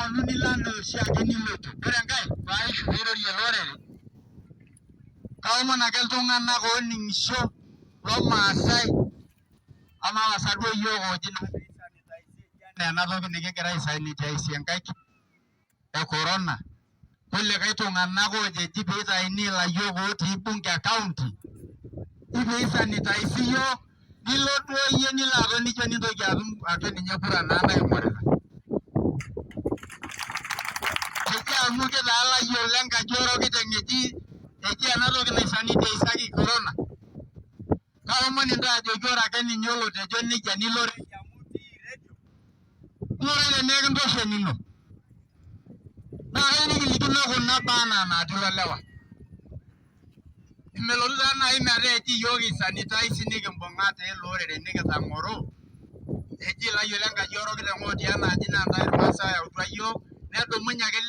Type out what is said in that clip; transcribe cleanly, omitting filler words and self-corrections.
Toponu nilo anaa oshiake niloito. Ore enkae, paaishu piirorie ele orere, kaomon ake iltung'anak ooning'isho loomaasai, amaa pasa duo iyiook ooji naa pee isanitaisi anaa ena toki nikigira aisanitaisie nkaik e corona, kulikae tung'anak oojo eji piitaini ilayiok otii bunge e county, ji pee isanitaisi iyiook, nilo duo iyie nilo aton nijo nintoki atum ake ninye kura naa naing'orita. Eji amu kitaa layiok lenkaji orokiteng eji eji ena toki naisanitaisaki corona. Kaomon intae ajoki ore ake ninye olotejo nejia nilo redio amu itii redio, ng'urai tenaa ekintosha enino. Naa kayieu nikilikino kuna baa anaa enatiu olewa. Melotu taa naaji metaa eji iyiook eisanitaisi nikimbung'a taa ele orere nikitang'oro, eji ilayiok lenkaji orokiteng otii ena aji naa ntae irmaasai oyautua iyiook, nedumunye ake